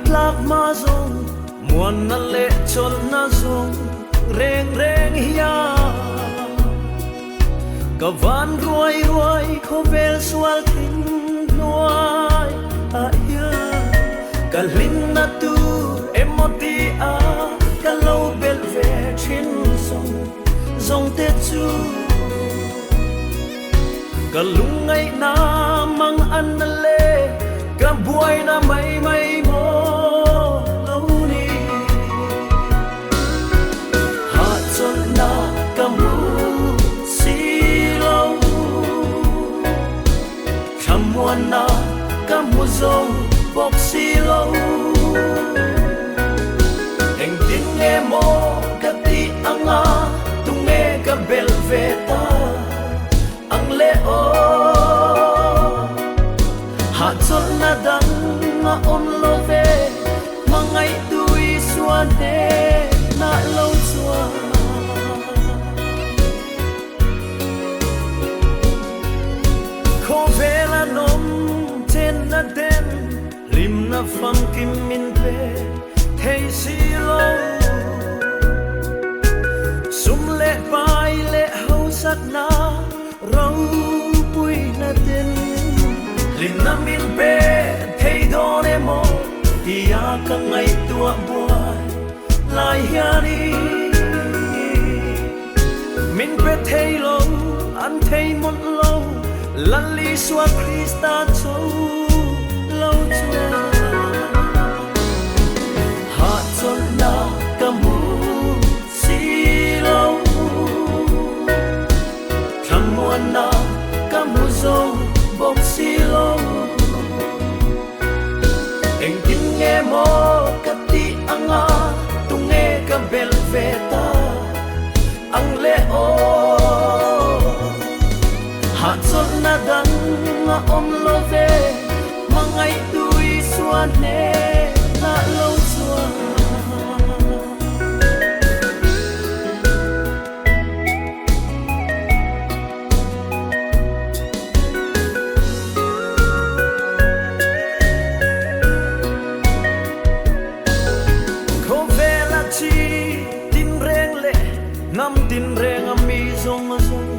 tlak hma zawng muanna leh chawlhna zawng reng reng hian ka van ruai ruai khawvel sual thin hnuai ah hian ka hlimna tur emaw ti a ka lo belh ve thin zawng zawng te chu ka lungngaihna mang an na le ka buaina mai mai maw lo ni. Hahchawlhna ka hmu si lo, thlamuanna ka hmu zo bawk si lo. Engtin nge maw ka tih anga tunge ka belh ve ta ang le aw? Hahchawlhna dang a awm lo ve, hmangaihtu Isua hnenah lo chuan. Khawvel a nawm chenna den hlimna famkim min pe thei si lo. Sum leh pai leh hausakna ropuina ten hlimna min pe thei dawn emaw tia ka ngaihtuah buai lai hianin min pe thei lo, an thei mawlh lo, Lal Isua Krista cho lo chuan hahchawlhna ka hmu si lo. Thlamuanna ka hmu zo bawk si lo. Engtin nge maw ka tih anga tunge ka belh ve ta ang le aw? Hahchawlhna dang a awm lo ve, hmangaihtu Isua hnenah lo chuan. Khawvel a chi tinreng leh hnam tinreng a mi zawng zawng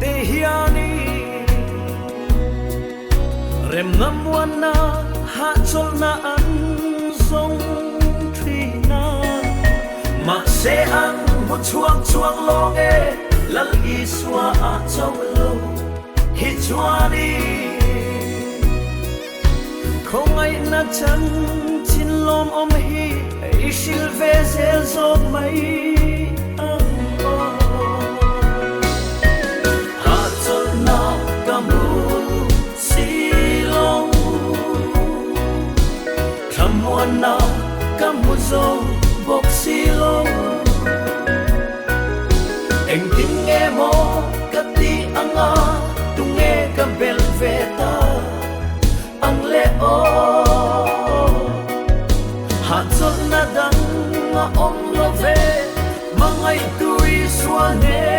te hianin remna muanna hahchawlhna an zawng thin a. Mahse an hmu chhuak chuang lawng e, Lal Isua a cho lo hi chuanin. Khawngaihna chan chin lawmawm hi i hrilh ve zel zawk mai ang aw. Hahchawlhna ka hmu si lo, thlamuanna ka hmu zo bawk si lo. Engtin nge maw ka tih anga tunge ka belh ve ta ang le aw? Hahchawlhna dang a awm lo ve, hmangaihtu Isua nen.